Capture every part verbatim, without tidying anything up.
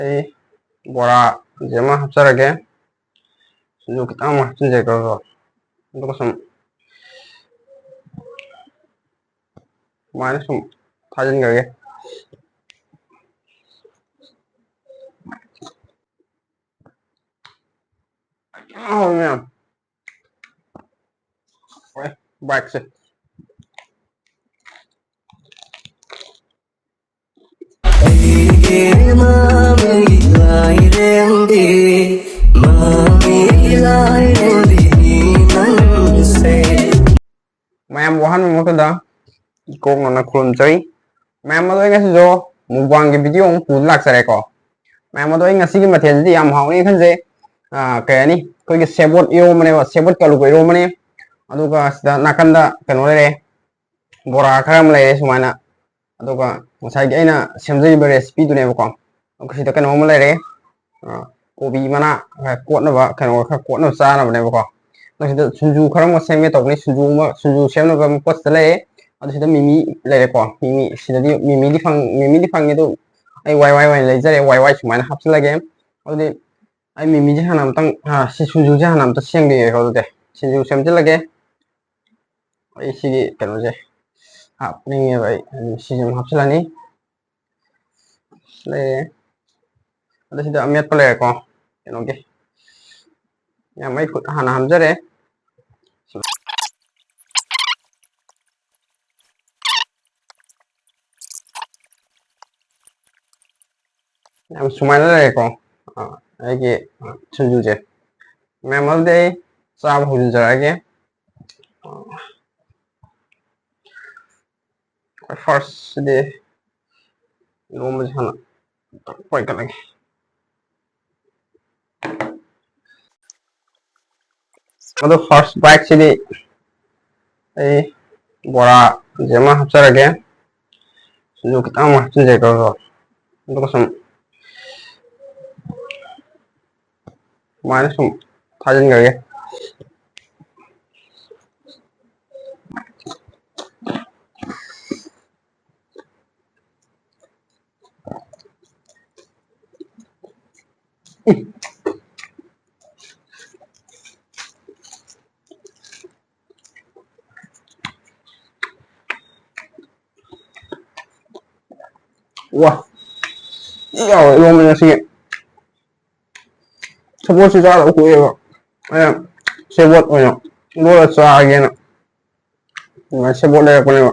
ꯑꯩ ꯕꯣꯔꯥꯁꯦ ꯑꯃ ꯍꯥꯞꯆꯔꯒꯦ꯫ ꯁꯤꯡꯖꯨ ꯈꯤꯇꯪ ꯑꯃ ꯍꯥꯞꯆꯤꯟꯖꯔꯒꯀꯣ, ꯑꯗꯨꯒ ꯁꯨꯝ ꯁꯨꯃꯥꯏꯅ ꯁꯨꯝ ꯊꯥꯖꯤꯟꯈ꯭ꯔꯒꯦ꯫ ꯍꯥꯎꯋꯤ ꯃꯌꯥꯝ꯫ ꯍꯣꯏ, ꯕꯥꯏꯛꯁꯦ꯫ ꯑꯩꯒꯤ ꯃꯃꯤ ꯂꯥꯏꯔꯦꯝꯕꯤ, ꯃꯃꯤ ꯂꯥꯏꯔꯦꯝꯕꯤ ꯅꯪꯁꯦ꯫ ꯃꯌꯥꯝ ꯋꯥꯍꯟꯕ ꯃꯍꯨꯠꯇ ꯏꯀꯣꯛꯅꯅ ꯈꯨꯔꯨꯝꯖꯔꯤ꯫ ꯃꯌꯥꯝ ꯑꯗꯣ ꯑꯩ ꯉꯁꯤꯁꯨ ꯃꯨꯛꯕꯥꯡꯒꯤ ꯚꯤꯗꯤꯑꯣ ꯑꯃꯨꯛ ꯄꯨꯗꯨꯅ ꯂꯥꯛꯆꯔꯦꯀꯣ꯫ ꯃꯌꯥꯝ ꯑꯗꯣ ꯑꯩ ꯉꯁꯤꯒꯤ ꯃꯊꯦꯜꯁꯤꯗꯤ ꯌꯥꯝ ꯍꯥꯎꯅꯤ ꯈꯟꯖꯩ꯫ ꯑꯥ, ꯀꯩ ꯍꯥꯏꯅꯤ, ꯑꯩꯈꯣꯏꯒꯤ ꯁꯦꯕꯣꯠ ꯏꯔꯣꯝꯕꯅꯦꯕ, ꯁꯦꯕꯣꯠ ꯀꯥꯂꯨꯒ ꯏꯔꯣꯝꯕꯅꯦ꯫ ꯑꯗꯨꯒ ꯁꯤꯗ ꯅꯥꯀꯟꯗ ꯀꯩꯅꯣ ꯂꯩꯔꯦ, ꯕꯣꯔꯥ ꯈꯔ ꯑꯃ ꯂꯩꯔꯦ ꯁꯨꯃꯥꯏꯅ꯫ ꯑꯗꯨꯒ ꯉꯁꯥꯏꯒꯤ ꯑꯩꯅ ꯁꯦꯝꯖꯔꯤꯕ ꯔꯦꯁꯤꯄꯤꯗꯨꯅꯦꯕꯀꯣ꯫ ꯑꯗꯨꯒ ꯁꯤꯗ ꯀꯩꯅꯣ ꯑꯃ ꯂꯩꯔꯦ, ꯑ, ꯀꯣꯕꯤ ꯃꯅꯥ ꯈꯔ ꯀꯣꯠꯅꯕ, ꯀꯩꯅꯣ ꯈꯔ ꯀꯣꯠꯅꯕ ꯆꯥꯅꯕꯅꯦꯕꯀꯣ꯫ ꯑꯗꯣ ꯁꯤꯗ ꯁꯤꯡꯖꯨ ꯈꯔ ꯑꯃ ꯁꯦꯝꯒꯦ ꯇꯧꯕꯅꯤ꯫ ꯁꯤꯡꯖꯨ ꯑꯃ, ꯁꯤꯡꯖꯨ ꯁꯦꯝꯅꯕ ꯑꯃ ꯄꯣꯠ ꯁꯤꯗ ꯂꯩꯔꯦ꯫ ꯑꯗꯣ ꯁꯤꯗ ꯃꯤꯃꯤ ꯂꯩꯔꯦꯀꯣ꯫ ꯃꯤꯃꯤ ꯁꯤꯗꯗꯤ ꯃꯤꯃꯤꯗꯤ ꯐꯪ-, ꯃꯤꯃꯤꯗꯤ ꯐꯪꯉꯦ, ꯑꯗꯨ ꯑꯩ ꯋꯥꯏ ꯋꯥꯏ ꯑꯣꯏꯅ ꯂꯩꯖꯔꯦ꯫ ꯋꯥꯏ ꯋꯥꯏ ꯁꯨꯃꯥꯏꯅ ꯍꯥꯞꯆꯤꯜꯂꯒꯦ꯫ ꯑꯗꯨꯗꯤ ꯑꯩ ꯃꯤꯃꯤꯁꯦ ꯍꯥꯟꯅ ꯑꯝꯇꯪ, ꯑ, ꯁꯤ ꯁꯤꯡꯖꯨꯁꯦ ꯍꯥꯟꯅ ꯑꯝꯇ ꯁꯦꯝꯒꯦꯀꯣ꯫ ꯑꯗꯨꯗꯤ ꯁꯤꯡꯖꯨ ꯁꯦꯝꯖꯤꯜꯂꯒꯦ꯫ ꯑꯩ ꯁꯤꯒꯤ ꯀꯩꯅꯣꯁꯦ ꯍꯥꯞꯅꯤꯡꯉꯦꯕ, ꯑꯩ ꯁꯤꯁꯦ ꯑꯃꯨꯛ ꯍꯥꯞꯆꯤꯜꯂꯅꯤ꯫ ꯂꯩꯔꯦ꯫ ꯑꯗ ꯁꯤꯗ ꯑꯃꯦꯠꯄ ꯂꯩꯔꯦꯀꯣ, ꯀꯩꯅꯣꯒꯤ꯫ ꯌꯥꯝ ꯃꯩ ꯈꯨꯠ ꯍꯥꯟꯅ ꯍꯥꯝꯖꯔꯦ꯫ ꯌꯥꯝ ꯁꯨꯃꯥꯏꯅ ꯂꯩꯔꯦꯀꯣ, ꯑ, ꯑꯩꯒꯤ, ꯑ, ꯁꯤꯡꯖꯨꯁꯦ꯫ ꯃꯌꯥꯝ ꯑꯗꯨꯗꯤ ꯑꯩ ꯆꯥꯕ ꯍꯧꯖꯤꯟꯖꯔꯛꯑꯒꯦ꯫ ꯐꯥꯔꯁꯁꯤꯗꯤ ꯏꯔꯣꯝꯕꯁꯦ ꯍꯥꯟꯅ ꯀꯣꯏꯀꯠꯂꯒꯦ꯫ ꯑꯗꯣ ꯐꯥꯔꯁ ꯕꯥꯏꯠꯁꯤꯗꯤ ꯑꯩ ꯕꯣꯔꯥꯁꯦ ꯑꯃ ꯍꯥꯞꯆꯔꯒꯦ, ꯁꯤꯡꯖꯨ ꯈꯤꯇꯪ ꯑꯃ ꯍꯥꯞꯆꯤꯟꯖꯔꯒꯀꯣ, ꯑꯗꯨꯒ ꯁꯨꯝ ꯁꯨꯃꯥꯏꯅ ꯁꯨꯝ ꯊꯥꯖꯤꯟꯈ꯭ꯔꯒꯦ꯫ ꯋꯥ, ꯊꯤ ꯍꯥꯎꯋꯦ ꯏꯔꯣꯝꯕ ꯉꯁꯤꯒꯤ꯫ ꯁꯦꯕꯣꯠꯁꯤ ꯆꯥꯗꯕ ꯀꯨꯏꯔꯦꯕ꯫ ꯑꯩꯅ ꯁꯦꯕꯣꯠ ꯑꯣꯏꯅ ꯂꯣꯜꯂ ꯆꯥꯒꯦꯅ ꯑꯗꯨꯃꯥꯏꯅ ꯁꯦꯕꯣꯠ ꯂꯩꯔꯛꯄꯅꯦꯕ꯫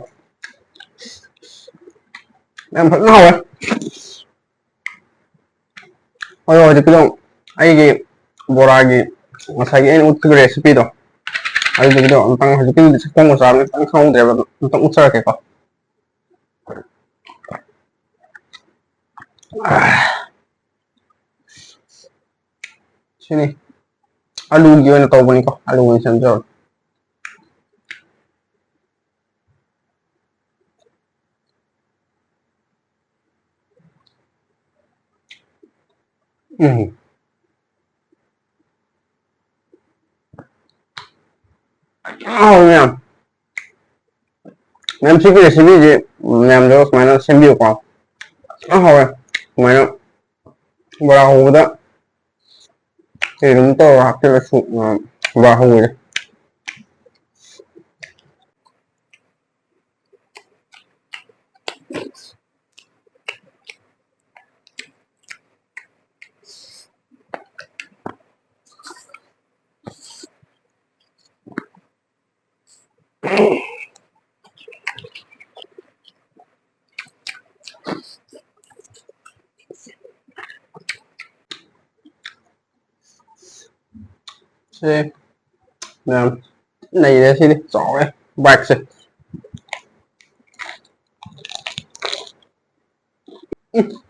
ꯌꯥꯝ ꯐꯖꯅ ꯍꯥꯎꯋꯦ꯫ ꯑꯗꯣ ꯍꯧꯖꯤꯛꯀꯤꯗꯣ ꯑꯩꯒꯤ ꯕꯣꯔꯥꯒꯤ ꯉꯁꯥꯏꯒꯤ ꯑꯩꯅ ꯎꯠꯈꯤꯕ recipeꯗꯣ, ꯑꯗꯨꯗꯨꯒꯤꯗꯣ ꯑꯝꯇꯪ, ꯍꯧꯖꯤꯛꯀꯤꯗꯨꯗꯤ ꯆꯠꯐꯝꯒ ꯆꯥꯕꯅꯤ ꯈꯤꯇꯪ ꯈꯪꯍꯧꯗ꯭ꯔꯦꯕ, ꯑꯗꯣ ꯑꯝꯇꯪ ꯎꯠꯆꯔꯛꯀꯦꯀꯣ꯫ ꯁꯤꯅꯤ꯫ ꯑꯂꯨꯒꯤ ꯑꯣꯏꯅ ꯇꯧꯕꯅꯤꯀꯣ, ꯑꯂꯨ ꯑꯣꯏꯅ ꯁꯦꯝꯖꯕꯅꯤ꯫ ꯎꯝ꯫ ꯍꯥꯎꯋꯤ ꯃꯌꯥꯝ꯫ ꯃꯌꯥꯝ, ꯁꯤꯒꯤ recipeꯁꯤ ꯃꯌꯥꯝꯁꯨ ꯁꯨꯃꯥꯏꯅ ꯁꯦꯝꯕꯤꯌꯨꯀꯣ꯫ ꯌꯥꯝ ꯍꯥꯎꯋꯦ꯫ ꯁꯨꯃꯥꯏꯅ ꯕꯣꯔꯥ ꯍꯧꯕꯗ ꯀꯩꯅꯣꯝ ꯇꯧꯔꯒ ꯍꯥꯞꯆꯤꯜꯂꯁꯨ, ꯑ, ꯕꯣꯔꯥ ꯍꯧꯕꯁꯦ꯫ ꯁꯦ, ꯃꯌꯥꯝ, ꯅꯩꯔꯦ ꯁꯤꯗꯤ, ꯆꯥꯎꯔꯦ biteꯁꯦ꯫ ꯎꯝ꯫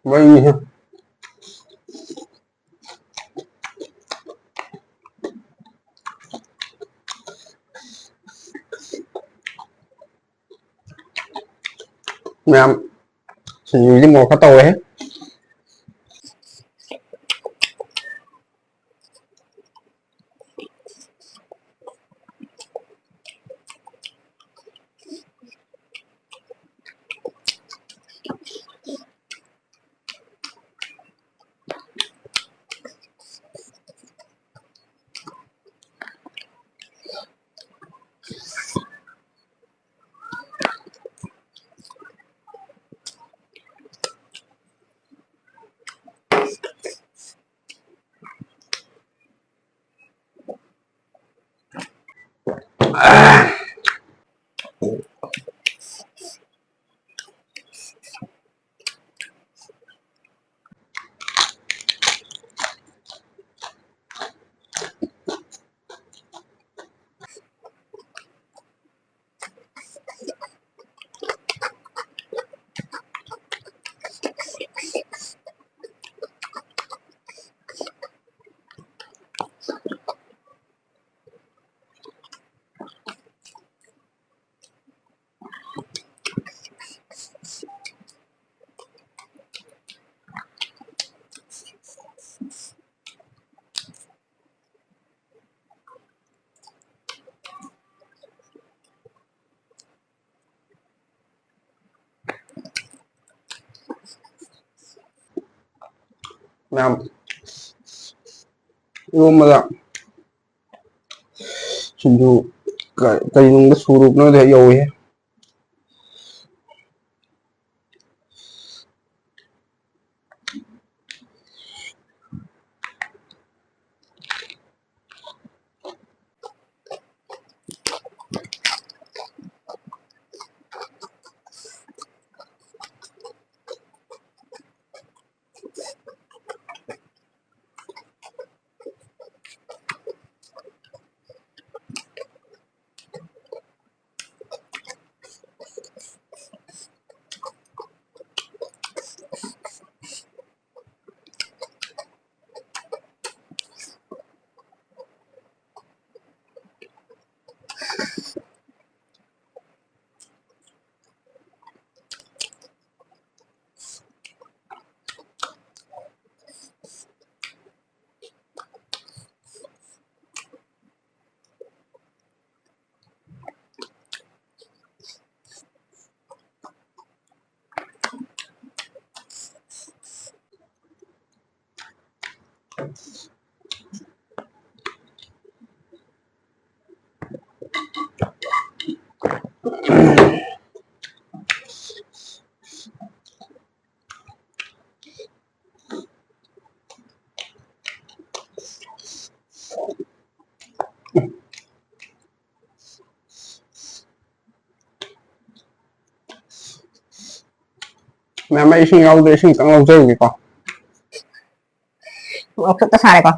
ꯃꯩꯅꯤꯍꯦ꯫ ꯃꯌꯥꯝ, ꯁꯤꯡꯖꯨꯁꯤ ꯃꯣꯔꯣꯛ ꯈꯔ ꯇꯧꯋꯦꯍꯦ꯫ ꯃꯌꯥꯝ ꯏꯔꯣꯝꯕꯗ ꯁꯤꯡꯖꯨ ꯀ-, ꯀꯔꯤꯅꯨꯡꯗ ꯁꯨꯔꯨꯕꯅꯣꯗꯤ ꯍꯦꯛ ꯌꯧꯋꯤꯍꯦ꯫ ꯃꯌꯥꯝ, ꯑꯩ ꯏꯁꯤꯡ ꯌꯥꯎꯗ꯭ꯔꯦ, ꯏꯁꯤꯡ ꯈꯤꯇꯪ ꯂꯧꯖꯔꯨꯒꯦꯀꯣ꯫ ꯈꯨꯠꯇ ꯁꯥꯔꯦꯀꯣ꯫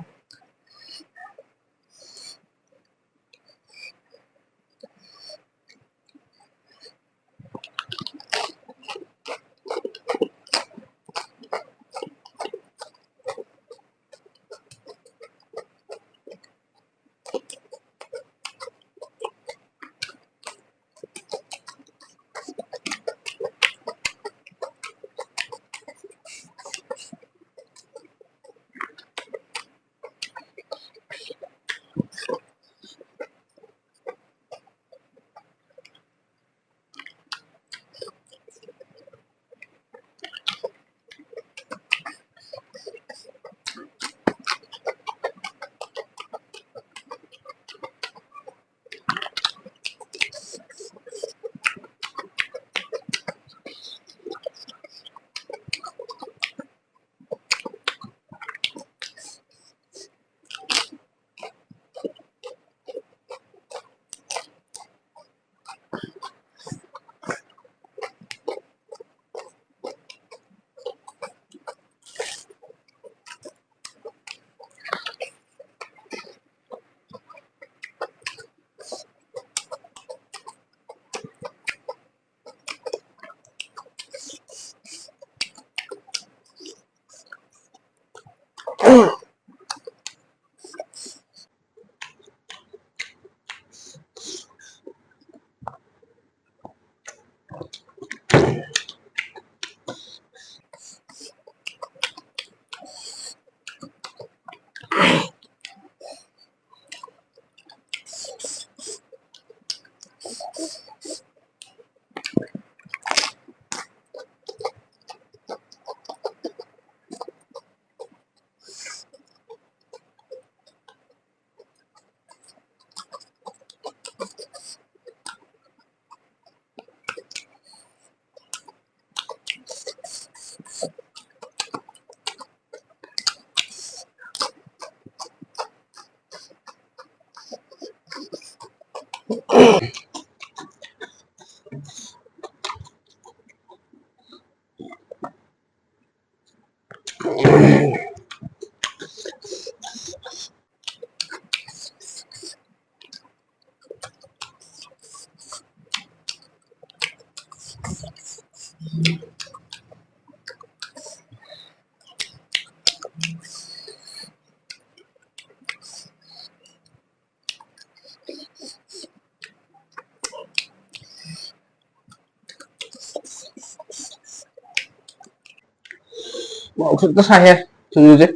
ꯃꯣꯔꯣꯛ ꯈꯤꯇ ꯁꯥꯏꯍꯦ ꯁꯤꯡꯖꯨꯁꯦ꯫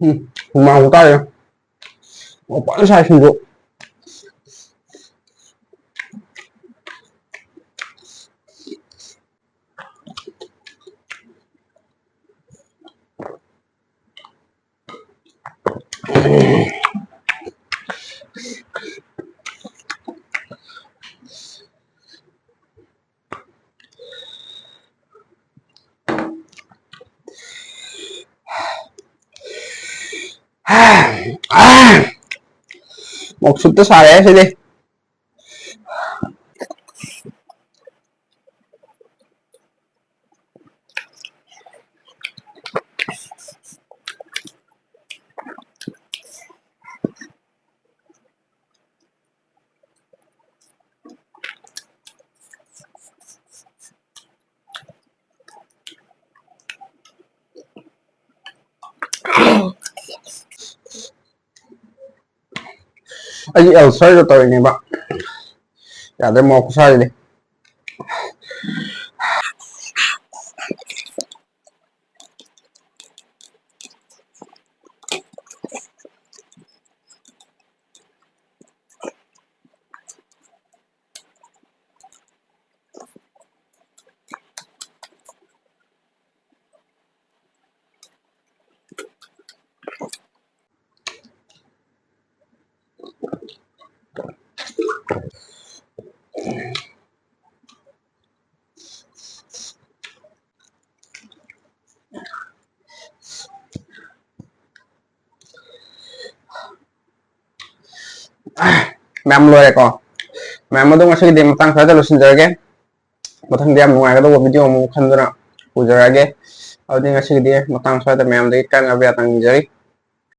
ꯎꯝ, ꯍꯨꯃꯥꯡ ꯇꯥꯔꯦ꯫ ꯃꯣꯔꯣꯛ ꯐꯖꯅ ꯁꯥꯏ ꯁꯤꯡꯖꯨ꯫ ꯃꯣꯔꯣꯛ ꯁꯨꯠꯇ ꯁꯥꯔꯦ ꯁꯤꯗꯤ꯫ ꯑꯩ ꯑꯜꯁꯔꯗ ꯇꯧꯔꯤꯅꯦꯕ꯫ ꯌꯥꯗ꯭ꯔꯦ ꯃꯣꯔꯣꯛ ꯈꯨꯁꯥꯁꯤꯗꯤ꯫ ꯃꯌꯥꯝ ꯂꯣꯏꯔꯦꯀꯣ꯫ ꯃꯌꯥꯝ ꯑꯗꯣ ꯉꯁꯤꯒꯤꯗꯤ ꯃꯇꯥꯡ ꯁ꯭ꯋꯥꯏꯗ ꯂꯣꯏꯁꯤꯟꯖꯔꯒꯦ꯫ ꯃꯊꯪꯗ ꯌꯥꯝ ꯅꯨꯡꯉꯥꯏꯒꯗꯧꯕ ꯚꯤꯗꯤꯑꯣ ꯑꯃꯨꯛ ꯈꯟꯗꯨꯅ ꯄꯨꯖꯔꯛꯑꯒꯦ꯫ ꯑꯗꯨꯗꯤ ꯉꯁꯤꯒꯤꯗꯤ ꯃꯇꯥꯡ ꯁ꯭ꯋꯥꯏꯗ ꯃꯌꯥꯝꯗꯒꯤ ꯀꯥꯏꯅꯕ ꯌꯥꯇꯪ ꯅꯤꯖꯔꯤ꯫